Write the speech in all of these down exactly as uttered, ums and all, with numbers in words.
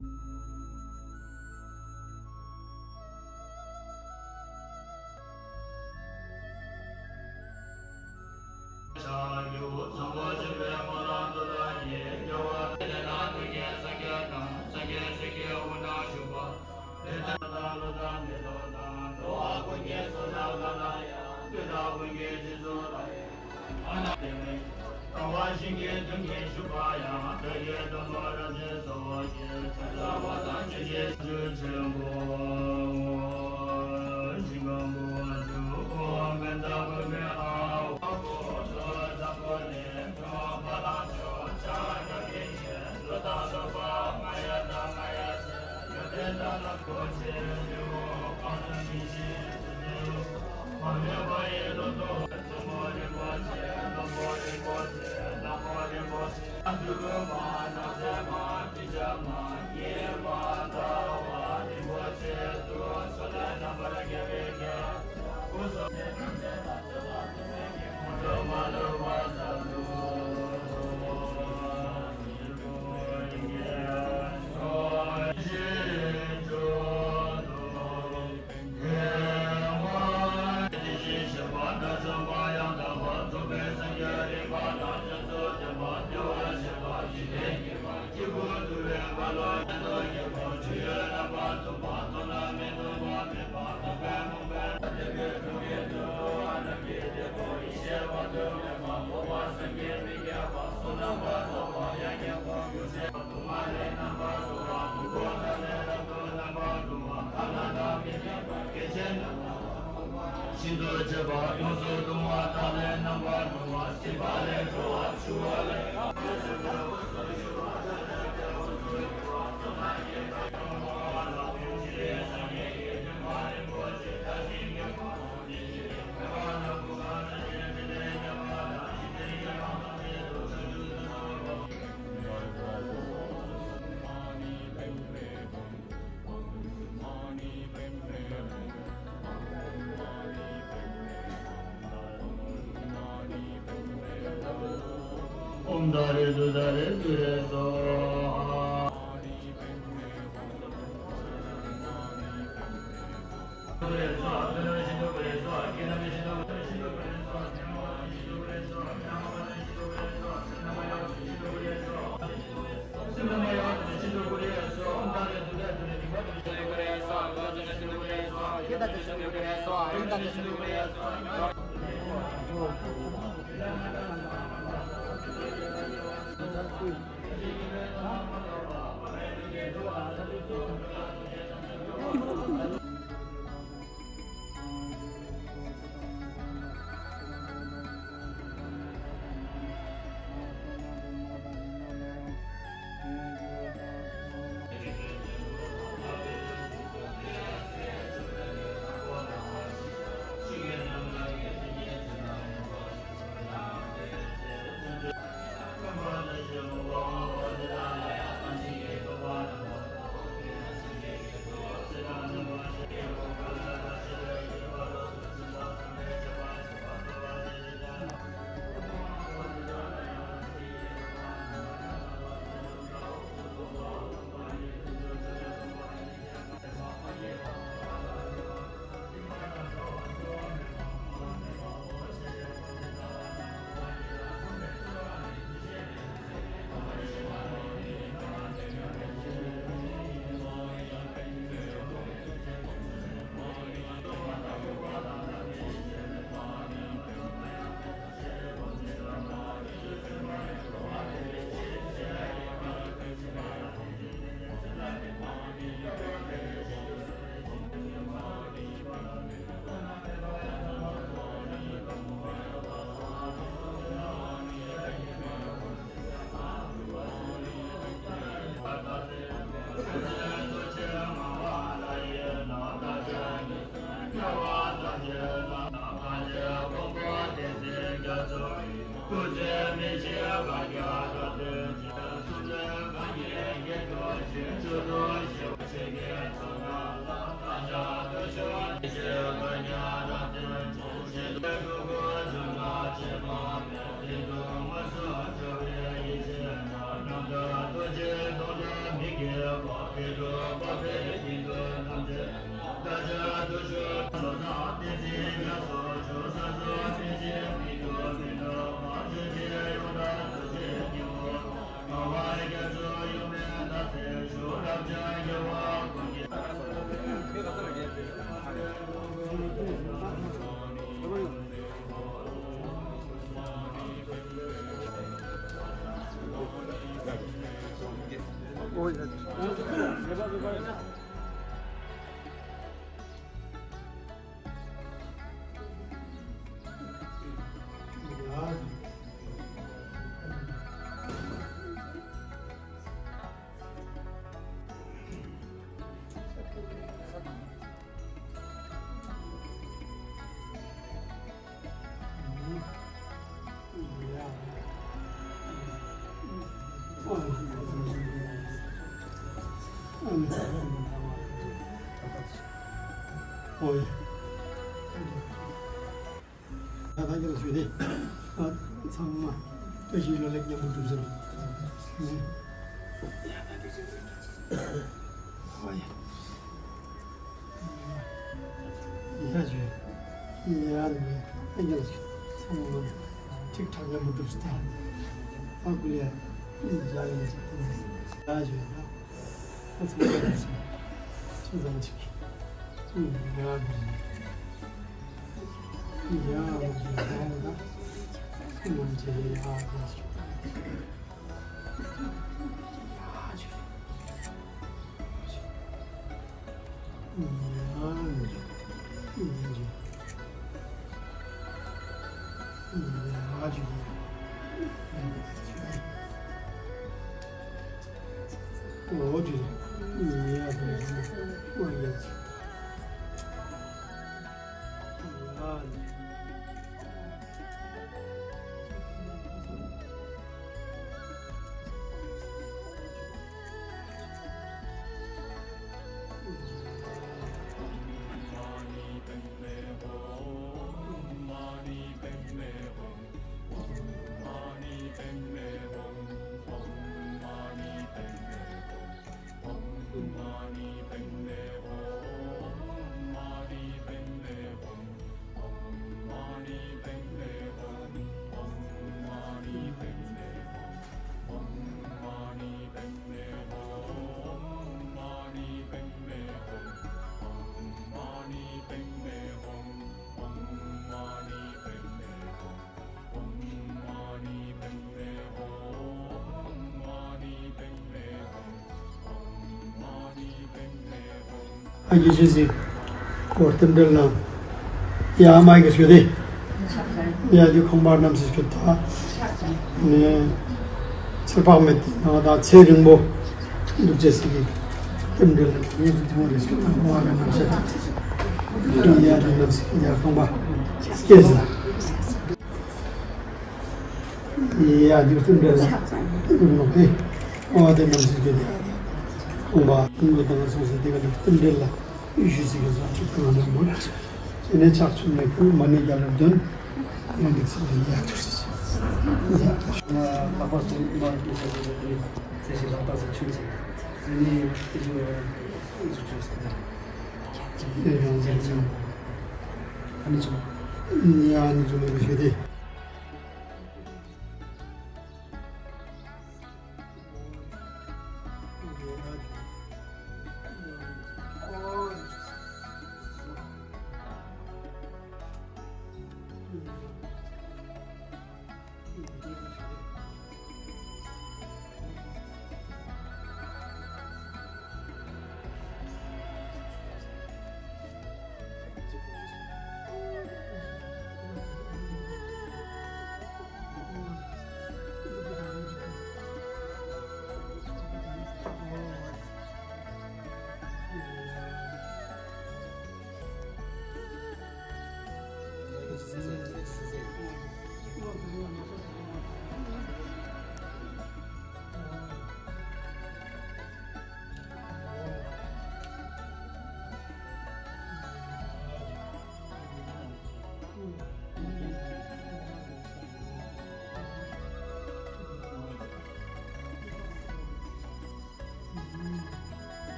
ལྟ་བ་ཞིང་གི་དོན་གྱི་ཞུགས་པ་ཡང་། བདག་གི་དོན་པོ་རབ་ཞིག་གསོལ་བ་ཞིག །ཚ་བ་དང་ཆུ་སྐྱེས་ཆུ་ཆེན་པོ། ཞིང་ཁམས་བུ་བ་ཆུ་འོ་མེ་ད་བུ་མེ་ཨ་བ་གོ་ལོ་ད་གོ་ལེ་ཁྱོ་བ་ལ་ཆོ་ཆ་ད་གེ་ཡེ་ལོ་ད་ལོ་བ་མ་ཡ་ད་མ་ཡ་ཆེ་ཡ་དེ་ད་ལ་གོ་ཆེ་ཡོ་ག་ན་མི་ཤེས་ཚེ་ཡོ་མ་མེད་པ་ཡེ་ལོ་ཏོ། ཤིན་ཏུ་རྒྱས་པ་ཡོངས་སུ་གཏོང་བ་དག་ལས་རྣམ་པར་གྲོལ་བ་སྲིད་པ་ལས་སྒྲོལ་བར་ཞུ་བ་ལས། ཨོཾ་ད་རེ་དུ་ད་རེ་དུ་རེ་སྭཱ་ཧཱ། ཨོ་ཡ། ད་ལྟ་ཁྱེད་ལ་ཞུས་ཏེ། ཨ། ཚང་མ་བཀྲ་ཤིས་བདེ་ལེགས་མཉམ་དུ་སྒྲུབ་ཟེར། ཨ་ཡ། ཡ་ཞུ། ཡ་ནི་ཨ་ཁྱེད་ལ་ཞུ། ཚང་མ་ཁྲིག་ཁྲག་མཉམ་དུ་སྒྲུབ་ཟེར། ཨ་ཁུ་ལས། ཡ་ཡ་ཞུ། ཨ་ཚང་མ་ལ་ཞུ། ཚང་མ་ཅིག་ཡ་ནི། ཨ་ཀྱི་ཤེས་སི་སྐོར་རྟེན་འབྲེལ་ལ་ཡ་མ་གི་ཞུ་དེ། ཡ་དེ་ཁོང་པར་རྣམས་སུ་ཞུ་ད། ནས་ཚེ་དཔག་མེད་དེ་ནང་ད་ཚེ་རིང་པོ་འདུག་ཅེས་སི་གི་རྟེན་འབྲེལ་ལ་ངེས་སུ་དེ་མོ་རེ་ཞུ་ད། ཁོང་པར་རྣམས་སུ་ཡ་དེ་རྣམས་སུ་ཡ་ཁོང་པ་སྐྱེས་ལ། ཡ་འདུག་སེ་འདྲ་ལ་ནོ་ཧེ། ཨོ་དེ་ནང་སྲིད་ཀྱི་ཁོང་པ་ཀུན་གྱི་དང་སོང་སེ་དེ་ག་འདུག་སེ་འདྲ་ལ་ཡུལ་ཤུལ་ཟིག་གི་བཟོ་ཅིག་གང་ལ་མོ། དེ་ནས་ཆག་ཆུ་མེད་ཁུལ་མ་ནི་རྒྱ་ལ་འདོན། ཡང་འདུག་སེ་ཡ་ཐུག་སེ་ཡ། ལྷག་པར་དུ་མ་ཀུན་ས་ཀྱི་ཚེ་ཞིག་ལག་རྟགས་སུ་ཆུན་ཚེ་ནི་ཡུལ་ཡོངས་སུ་ཆུད་ཟེར། ཨ་ནི་ཚོ། ཡ་ཨ་ནི་ཚོ་ལ་རེ་ཞུ་དེ།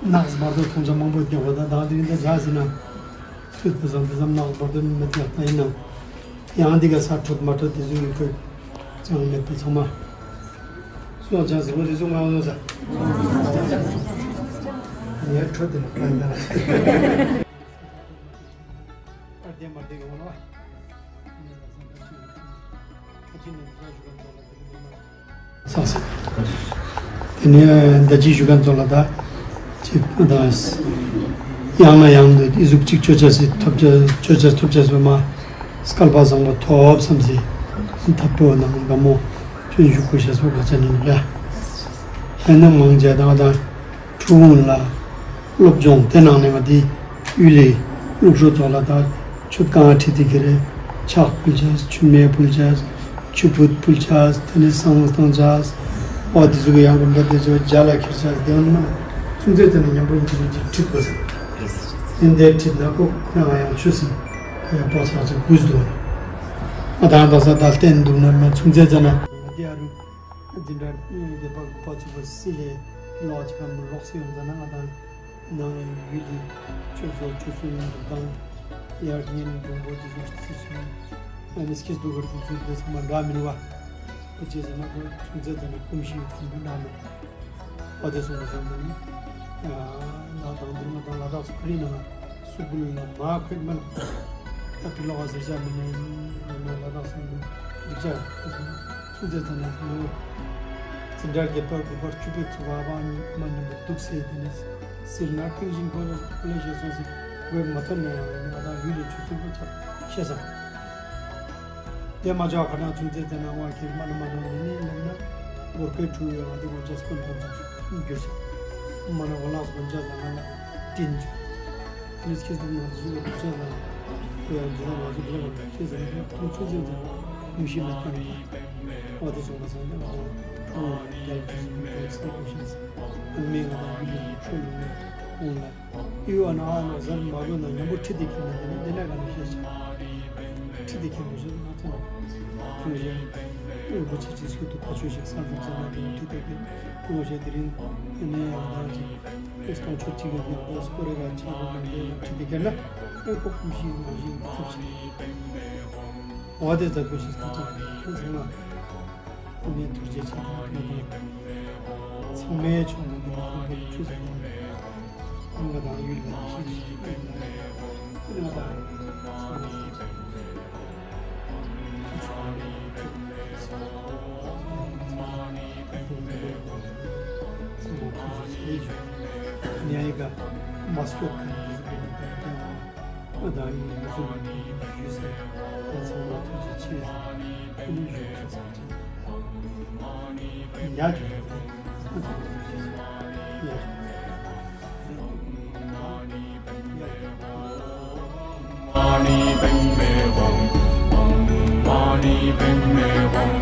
ནགས་བར་དོ་མཐོང་ཆ་མང་པོ་སྐྱེ་བ་དང་། དང་དེ་རིང་འདི་བཞག་ཟིན་ན་ཚུལ་དེ་ཙམ་དེ་ཙམ་ནགས་བར་དོ་མི་ཐེག་ད་ཡིན་ནམ། ཡང་འདི་ག་ས་འཕྲོད་མ་འཕྲོད་དེ་ཚོ་ཡོད་དགོས་ཅང་མེད་པ་ཚང་མ། སོང་ཅང་ཟིན་པ་དེ་ཚོ་ང་ལོ་ས། ངའི་འཕྲོད་དེ་ནི་གང་ལྟར། ཨར་དེ་མ་དེ་གི་འོང་ལ། ཚང་སེ། དེ་ནས་ཟླ་གཅིག་བཞུགས་མཁན་ཚོ་ལ་ད་ཅིག་ད་ཡང་ན་ཡང་དུ་ཨི་ཟུག་ཅིག་ཅོ་ཅེས་སི་ཐོབ་ཅེས་ཅོ་ཅེས་ཐོབ་ཅེས་སོ་མ་སྐལ་པ་བཟང་པོ་ཐོབ་བསམ་སེ་ཐབ་པོ་ནང་དགའ་མོ་ཅོ་བཞུགས་དགོས་ཤེས་སོ་ག་ཅན་ནི་ལ་ཧེ་ན་མང་ཇེ་དང་དང་། ཕྲུ་གུ་ལ་སློབ་སྦྱོང་དེ་ནང་ནས་མ་དེ་ཡུལ་ལས་སློབ་ཤོག་ཚོགས་ལ་ད་ཆུ་རྐང་ཁྲིད་དེ་ཁེ་རེ་ཕྱག་ཕུལ་ཆས། ཆུ་མེ་ཕུལ་ཆས། ཆུ་བུད་ཕུལ་ཆས། དེ་ནས་བསང་བཏང་ཆས། འོ་དེ་ཚོ་གི་ཡང་དགོན་པ་དེ་ཚོ་རྒྱ་ལ་ཁྱེར་ཆས། དེ་ཡང་ན་ཆུང་ཚེ་དེ་ནས་མཉམ་པོ་ཡིན་གྱི་ཁྲིད་དགོས་ཟེར། དེ་འདྲའི་ཁྲིད་ན་ཁོ་ཁོ་ཡང་ཡང་ཆུ་སྲིན་ཡང་པོ་ཆགས་ཆགས་དགོས་འདུག་ཨ་དང་ད་ས་ད་བསྟན་འདུག་ན་མ་ཆུང་ཚེ་ཚ་ན་དེ་ཨ་རུ། འཛིན་གྲྭ་བདེ་བ་དགུ་པ་བཅུ་པ་སི་ལས་ལོག་ཅི་གམ་ལོག་སི་ཡོང་ཙ་ན་ང་དང་ནང་ཡུལ་གྱི་ཆོས་ཚོགས་ཆོས་སྲུང་དང་དབྱར་གཉན་མགོན་པོ་དེ་ཚོ་སྲི་སྲུང་ཨ་ནི་སྐྱིད་སྡུག་གར་དུ་ཚུལ་དེ་ཚང་མ་འདྲ་མིན་བ། ཨོ་ཅེ་ཟེར་ན་ཁོ་ཆུང་ཚེ་ཙ་ན་ཀུམ་ཤི་ཡོད་ཁམ་པ་འདྲ་མིན། ཨོ་དེ་སོང་བ་ཙམ་དུ་ནི་ང་དང་འདིར་ང་དང་ལ་དྭགས་སུ་ཁ་རི་ནང་སུ་གུལ་ལ་མ་ཁོད་མ་ལ་ད་ཕི་ལོག་ཟེར་བྱ་མི་ནི་ཡིན་ན་ལ་དྭགས་སུ་འདུག་ཅག་ཆུང་ཚེ་ཙ་ན་ནུ་འཛིན་གྲྭ་བརྒྱད་པར་དགུ་པར་བཅུ་པའི་ཚོ་བ་བ་མ་ཉམས་པོ་འདུག་ཟེར་དེ་ནི་སིལ་ན་ཏིང་ཞིང་གོ་ལ་ཤེས་སོང་ཟེར་འོས་མ་ཐོན་ན་ཡང་ང་དང་ཡུལ་ལས་ཆུ་ཚོད་པོ་ཆགས་ཤེས་སམ། དེ་མ་ཆགས་ཁ་ནང་ཆུང་ཚེ་དེ་ནང་བ་ཁྱེར་མ་ན་མ་ནོ་ནི་ནི་ནམ་ན་འགོར་ཁའི་ཁྲུ་ཡོད་ང་དེ་ངོ་ཅག་སྤུན་ཐམས་ཅད་འགྱུར་ཤག་མ་ན་འོ་ལགས་སྤུན་ཆ་དང་ང་ལ་བསྟན་བཅུག་ཨ་ནི་སྐྱེས་སུ་མ་ཚུགས་པའི་སྤུན་ཆ་དང་ཁོ་ཡང་འདི་ལ་ང་ཚོ་འདི་ལ་ང་ཚོ་ཁྱེད་ཚོ་ནི་ཐུང་ཆུང་ཚེ་དེ་ནང་ངུ་ཤི་མེད་པ་ནི་བ་དེ་སོང་བ་སང་དེ་ང་ཚོ་ཁྲུ་ཡང་རྒྱལ་གྱི་སུ་ཁོ་ཚེ་ཁོ་ཤེས་ཨ་ནི་མེད་ང་དང་ཡུལ་ལས་ཁྲུ་ཡོང་ནས་ཁོང་ལ། ཡུལ་བ་ན་ཨ་ནོ་ཟར་མ་གོ་ན་མཉམ་པོ་ཁྲིད་དེ་ཁྱེར་ན་དེ་ནི་དེ་ན་ག་ནས་ཤེས་ཆ། ཁྲིད་དེ་ཁྱེར་མི་ཤེས་ན་ཚང་མ་ཐུང་ཞེ། རིན་པོ་ཆེ་ཅིག་སུ་དུ་ཕ་ཆོས་ཤིག་ས་འཛོམས་ས་ན་དེ་ནི་ཁྲིད་དེ་ཁྱེར་ཐུང་ཞེ་དེ་རིང་དེ་ནས་ཡང་དང་ཅིག་ཨེ་སྟོང་ཆོས་གཅིག་གི་ཡང་དང་སྐོར་རེ་ག་ཆག་གོ་ན་དེ་ཡང་ཁྲིད་དེ་ཁྱེར་ན་ཨེ་ཁོ་ཀུམ་ཤིང་ངོ་ཤིང་གི་ཐབས་ཤིག་འོ་དེ་ཛ་དགོས་ཤིག་ཐུགས་ཅག་ཁྱེད་ཚང་མ། ཨ་ནི་ཐུགས་རྗེ་ཆེ་དང་ང་དང་ཚང་མའི་ཕྱོགས་ནས་འདི་ནང་ལ་ཆུ་ཟ་དང་ཨ་ང་དང་ཡུལ་ལ་ཤེས་ཤིག་ཨ་ང་དང་ཚང་མ་ཐུགས་རྗེ་ཆེ་ཞུ། ཨ་ནི་ཨ་ཡི་ག་མ་སྐྱོབ་གང་གི་ཟུག་པའི་ནང་དུ་བསྟན་བ། ཨ་དང་ཡིན་ང་ཚོ་ལ་འདི་ཡིན་ཞུས་ཟེར། ད་ཚང་མ་ཐུགས་རྗེ་ཆེ་ཟེར། ཨ་ནི་ཞུ་ཞུ་ཟེར་ཅིག་ཡ་ཅིག་ཡ་ཅིག